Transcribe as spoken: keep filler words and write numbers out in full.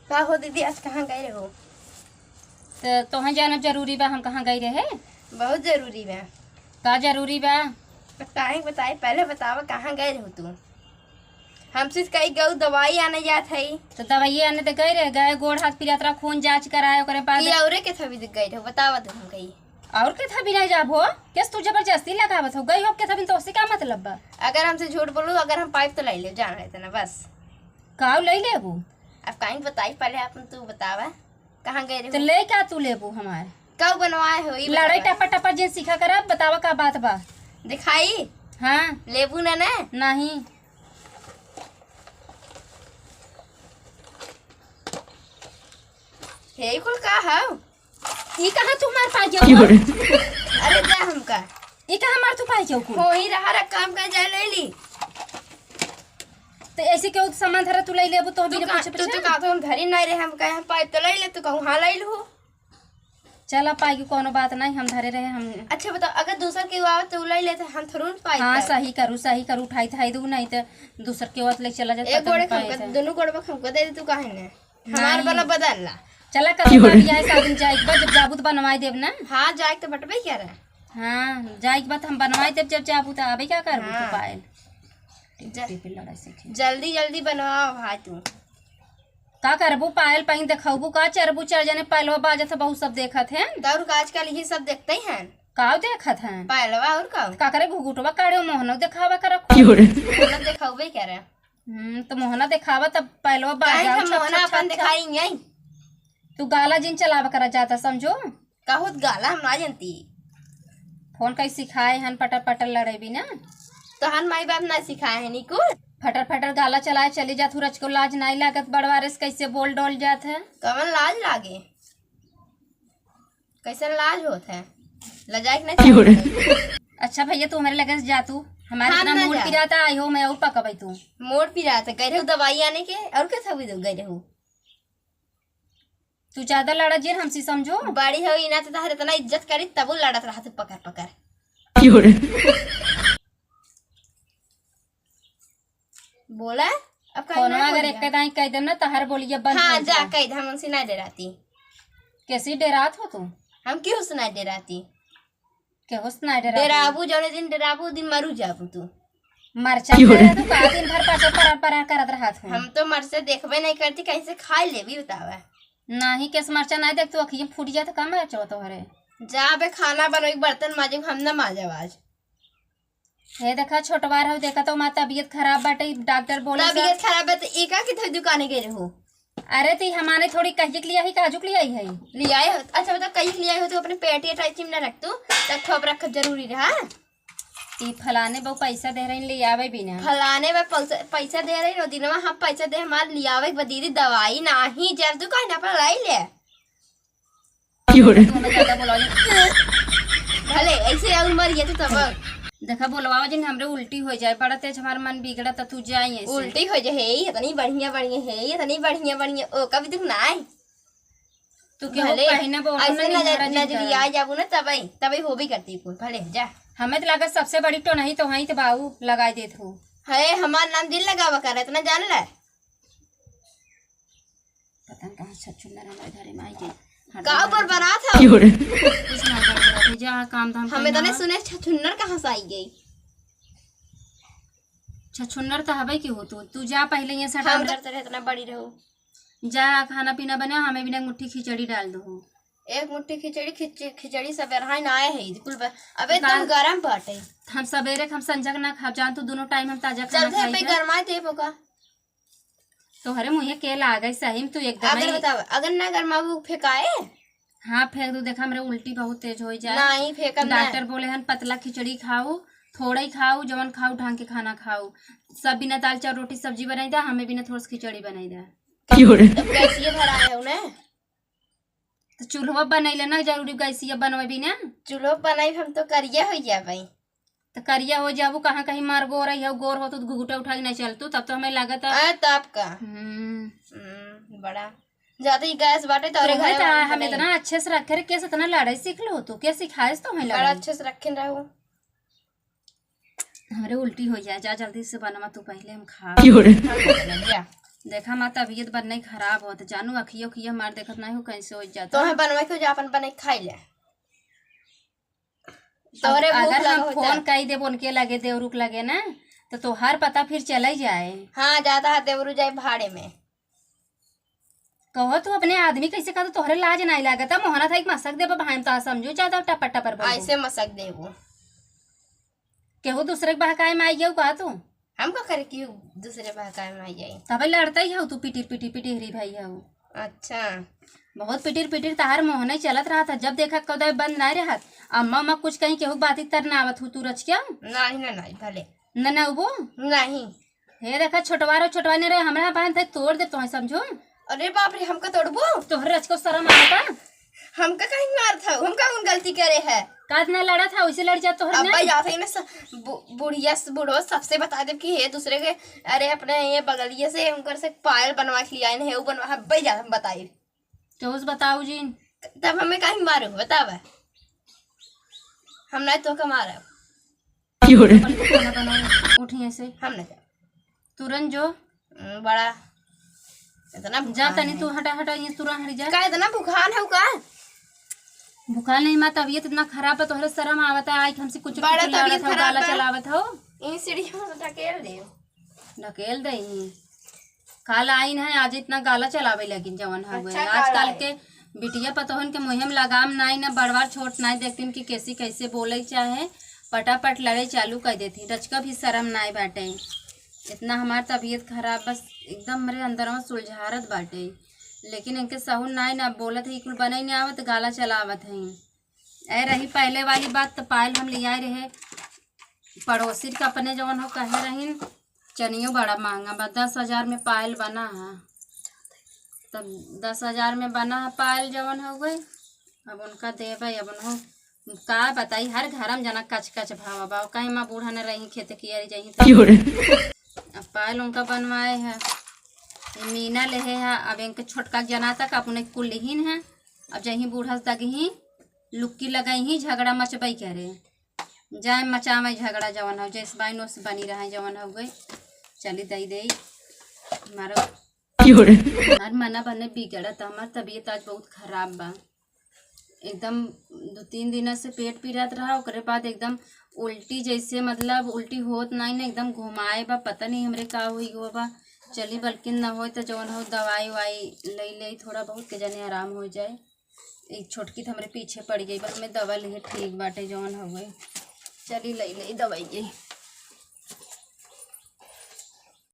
का हो दीदी, आज कहाँ गए रहो? त तोहैं जानब जरूरी बा हम कहाँ गए रहे? बहुत जरूरी बा। का जरूरी बा? त काहे बताई, पहले बतावा कहाँ गए रहो तू? हमसे कही गऊ दवाई आने जात है। त दवाई आने त गए रहे, गए गोड़ हाथ पिरात रहा, खून जाँच कराए, ओकरे बाद कि औरे के थवी गए रहो, बतावा तू हम कही। और के थवी नहीं जाब हो? केस तू जबरदस्ती लगावत हो? गई हो के थवी, तोहसे का मतलब बा? अगर हमसे झूठ बोलू, अगर हम पाइप तो लाई ले, जान लेते ना बस। काऊ लाई लेबू? अब काहे बताई, पहले अपन तू बतावा, कहाँ गए तो रहो? ले का तू लेबू हमार? काऊ बनवाए हो, ई लड़ाई बतावा। टपा टपा जे सीखा करा, बतावा का बात बा? दिखाई? हाँ। लेबू ना ना? नहीं। हे कुल का हौ? ई कहाँ तू मार पा गयो? अरे जा हमका। ई कहाँ मार तू पा गयो कुल? हो ही रहा रे, काम का जाए ले ली। तो ऐसे क्यों सामान धरा तू ले लेबू तो तू बिना का, पूछे तू, पूछे? तू का तो हम धरी नहीं रहे, हम कहे हम पाइप तो ले ले, तू कहूँ हाँ ले लू। चला पाई की कोनो बात नहीं, हम धरे रहे हम। अच्छा बताओ, अगर दूसर के आवत तो उ ले लेते, हम थोड़ू ना पाइप हाँ, तब। सही करू, सही करू, उठाई थाई दू, नहीं तो दूसर के आवत ले चला जाता एक तब गोड़े पाए हमका, थे। दोनों गोड़वा हमका दे दे, तू काहे ने? हमार नहीं। वाला बदल ला। चला करो बात, यह शादी में जाए के बाद जब जाबू तो बनवाई देब ना। हाँ, जाए के तो बटबे क्या रहा? हाँ, जाए के बाद हम बनवाई देब, जब जाबू तो अबे क्या करबू तू हाँ। पायल? जा। टीपी लड़ा सीखे। जल्दी जल्दी बनवाओ भाई तू। का करबू, पायल पहिन देखबू का? चरबू चर जने पायलवा बाजत है, बहुत सब देखत हैं। तो और का आजकल यही सब देखते हैं। काऊ देखत हैं? पायलवा और काऊ? का करे घुघुटवा काढ़े, मोहनो देखावा कर। क्यों रे? मोहना देखावे क्या रे? हम्म, तो मोहना देखावा तब पायलवा काहे बाजा। हम छप, मोहना छप, अपन छप, छप। दिखाई यही? तू गाला जिन चलावा करा जाता समझो। कहूत गाला हम ना जानती। फोन कई सिखाए हन पटर पटर लड़ेबी ना। तोहन माई बाप ना सिखाए हैं निकुल। फटर फटर गाला चलाए चली जात हूँ, रचको लाज नाई लागत बड़वारे से कैसे बोल डोल जात है। कवन लाज लागे? कैसन लाज होत है? लजाए के नहीं क्यों रे? चाहिए। अच्छा भैया तू हमारे लगे से जा तू, हमारे हम इतना ना मूड जा। पिराता आई हो मैं और पकबई तू। मूड पिराता गए रहू दवाई आने के और क्या थवी दो गए रहू? तू ज्यादा लड़ा जिन हमसे समझो। बड़ी हो इना तो तहरे इतना इज्जत करी तबो लड़त रहा तू पकड़ पकड़। क्यों रे? बोला अब काहे फोनवा ना अगर बोलिया? एक दाई कह देम ना तहर बोलिया बंद हाँ हो जा जाए। कह दे हम उनसे ना डराती। कैसी डरात हो तू? हम क्यों से ना डराती? केहू से ना डराबू। डराबू, जौने दिन डराबू, उ दिन मरू जाबू तू। मरचा क्यों रे? खाए तू का दिन भर पाछे परार परार करत रहत हो। हम तो मरचा देखबे नहीं करती, कहीं से खाई लेबी बतावा। नाही केस मरचा नहीं देख तू, अखिए फूट जाए तो का मरचा तोहरे। जा बे, खाना बनोई, बर्तन माजे, हम ना माजब आज। हे देखा छोटवार हो, देखा तो माँ तबीयत खराब बाटे, डॉक्टर बोले सा। तबीयत खराब है तो एका के थोड़ी दुकाने गए रहो। अरे, तो ई हमारे थोड़ी कहिए के लिए आई, काजू के लिए आई है? ले आए हो? अच्छा, बताओ, कहिए के लिए आए हो तो अपने पेटी टाइट चिमना रख तू, तब थोप रख जरूरी रहा। ई फलाने बहू पैसा दे रही, ले आवे बिना। फलाने बा पैसा, पैसा दे रही, रो दिनवा हम पैसा दे, हमार ले आवे के बा दीदी दवाई, नाही जब तू कहीं ना पलाई ले। क्यों रे? तू हमें ज्यादा बोलाओ जिन। भले ऐसे और मर गया तू तब। देखा, बोलवाओ जिन, हमरे उल्टी हो जाए, बड़ा तेज हमार मन बिगड़ा, त तू जाई ऐसे। उल्टी हो जाए, हे, इतनी बढ़िया, बढ़िया, हे, इतनी बढ़िया, बढ़िया, ओ, कभी दुख ना आए। तू केहू भले, कहीं ना बोलो ऐसे ना, नजर, निहारा जिन नजरिया करा। आ जाबू ना, तबे, तबे होबे करती कुल, भले, जा। हमें तो लगा सबसे बड़ी टोनही तो वहीं तो बाऊ लगाई देत हो। हे, हमार नाम जिन लगावा कर, इतना जान ले। पता न कहाँ छछुन्नर हमारे घरे में आई गई। हर का बार ऊपर बरात है? क्यों रे? कुछ ना कर सकत है, जा काम धाम हम कहीं इतने ना। सुने छछुन्नर कहाँ से आई गई? छछुन्नर तो हबे की हो तू, तू जा पहले यहाँ से हम हटा। डरते रहे इतना बड़ी रहो। जा खाना पीना बना, हमें बिना मुट्ठी खिचड़ी डाल दो। एक मुट्ठी खिचड़ी, खिच-, खिचड़ी सब रहाई ना आए है, कुल ब-, अबे एकदम का-, गरम बाटे। हम सवेरे के हम संझा के ना खाब, जान तू दोनों टाइम हम ताजा खाना चलते पे खाई है। गरमाए देबो का? तोहरे मुँहे के लागे सही में, तू एकदम अगर ही बतावा, अगर ना गरमाबू फेंकाए? हाँ, फेंक दू। देखा, हमरे उल्टी बहुत तेज हो जाए। नहीं, फेंकब ना। डॉक्टर बोले हन, पतला खिचड़ी खाऊ, थोड़ा ही खाऊ, जवन खाऊ ढंग के खाना खाऊ। सब बिना दाल चाउर रोटी सब्जी बनाई दा, हमें बिना थोड़ा सा खिचड़ी बनाई दा। क्यों रे? तब गैसिए भराए हो ना? तो चूल्हो बनैले ना जरूरी, गैसिया बनवेबी ना। चूल्हो बनाई हम तो करिया हो जाबे। तो करिया हो जाबू, कहाँ कहीं मार गोर है, गोर हो तो घुघुटा उठा के नहीं चलतू, तब तो हमें लागत है। आ, तब का? हम्म। हम्म, बड़ा ज्यादा ही गैस बाटे तो तोरे घरे तो वाला हम बने। इतना अच्छे से रखे रे, कैसे इतना लड़ाई सीख लो तू, क्या सिखाए तो हमें बड़ा लड़ाई? अच्छे से रखे रहू। हमरे उल्टी होइ जाए, जा जल्दी से बनवा तू, पहिले हम खा। क्यों रे? जा। देखा माँ, तबियत बन्ने खराब होत, जानू अखियो खियो हमार देखत नाहीं हो, कैसे होइ जाता। तोहे बनवा के जा, अपन बने खाई ले। तोरे अब भूख अगर लगा हम होता। फोन कई देब उनके लगे, देवरू के लगे ना, तो तोहार पता फिर चले जाए। हाँ, जाता है देवरू जाए भाड़े में। कहो तू अपने आदमी कैसे कहा, तोहरे लाज नाहीं लागत है, मोहना था एक मसक देबा भाई, हम तो समझू ज्यादा टपर टपर बोल। ऐसे मसक देबो। केहू दूसरे के बहकाए में आई गयो का तू? हम का करे कि दूसरे बहकाए में आई जाई? तबे लड़ते ही हो तू, पिटिर पिटिर पिटिहरी भाई हो। अच्छा। बहुत पिटिर पिटिर तहार मोहना ही चलत रहा था, जब देखा कदे बंद नाहीं रहत। अम्मा अम्मा कुछ कहीं केहू बाती तर ना आवत हो तू रच क्या? नहीं ना, नहीं भले। न ना वो? नहीं। हे देखा, छोटवा रहो, छोटवा नहीं रहे, हमरा बांध है, तोड़ दे तोहे, समझो। अरे बाप रे, हमका तोड़बो? तोहरे रच को शरम आता? हमका कहीं मार था, हमका कौन गलती करे है? काद ना लड़ा था, उसे लड़ जा तोहरे अब ना। भाई जाते ही ना स-, बु-, बुढ़िया से, बुढ़वा सबसे बता देब कि हे दूसरे के, अरे अपने ये बगलिए से उनकर से पायल बनवा के लिया है, वो बनवा, हम भाई जा, हम बताई। तो उस बताऊ जी। तब हमें कहीं मारू, बतावा। हम नहीं तो का मारब। क्यों रे? अपन को खाना बनाओ, उठ यहाँ से। हम नहीं जाब। तुरंत जो। हम्म, बड़ा इतना जा भुखान तनी है। तू हटा, हटा, ये तुरंत हट जा। का इतना भुखान है का? भुखान नहीं माँ, तबियत इतना खराब है, तोहरे शरम आवत है, आज हमसे कुछ बड़ा कुछ लड़त तबियत हो, खराब गाला बा। चलावत हो। इन सीढ़ियों से ढकेल दे। ढकेल दे ही। काल आइन है, आज इतना गाला चलावे लगिन जवन हवे। अच्छा, काल आजकल आए। के बिटिया पतोहन के मुँहे में लगाम नाई ना, बड़वार छोट नाई, देखतीन कि कैसी कैसे बोले चाहे पटापट लड़े चालू कर देती। रचका भी शरम नाई बाटे। इतना हमार तबियत खराब, बस एकदम हमरे अंदर में सुलझारत बाटे, लेकिन इनके सहूर नाई ना, बोलत है, कुल बने नहीं आवत, गाला चलावत है। ए रही पहले वाली बात, तो पायल हम ले आए रहे पड़ोसी के अपने, जवन हो कहे रहीन, चनियो बड़ा महंगा बा, दस हजार में पायल बना है। तब दस हजार में बना है पायल जवन हो गई, अब उनका देबे, अब उन्हों का बताई, हर घर में जना कच कच भावा बा, कहीं माँ बूढ़ा न रही खेत किया रही जाही तो। क्यों रे? अब पायल उनका बनवाए है, ये मीना लेहे है, अब इनके छोटका जना तक अपने कुल लिहिन है, अब जहीं बूढ़ा से दगही लुक्की लगाई ही झगड़ा मचबई करे। जाए मचावे झगड़ा जवन हो, जैसे बाइन वैसे बनी रहे जवन हो गई। चली दई दई। हमारा क्यों रे? हमार मना बने बिगड़त, हमार तबियत आज बहुत खराब बा। एकदम दो तीन दिन से पेट पीरात रहा, ओकरे बाद एकदम उल्टी, जैसे मतलब उल्टी होत नाई ना, एकदम घुमाए बा, पता नहीं हमरे का हुई गो बा। चली बल्कि न होए तो जवन हो दवाई वाई ले ले, थोड़ा बहुत के जने आराम हो जाए। एक छोटकी तो हमरे पीछे पड़ गई बा, हमें दवा लेहे ठीक बाटे जवन हो गई। चली ले ले दवाई ये।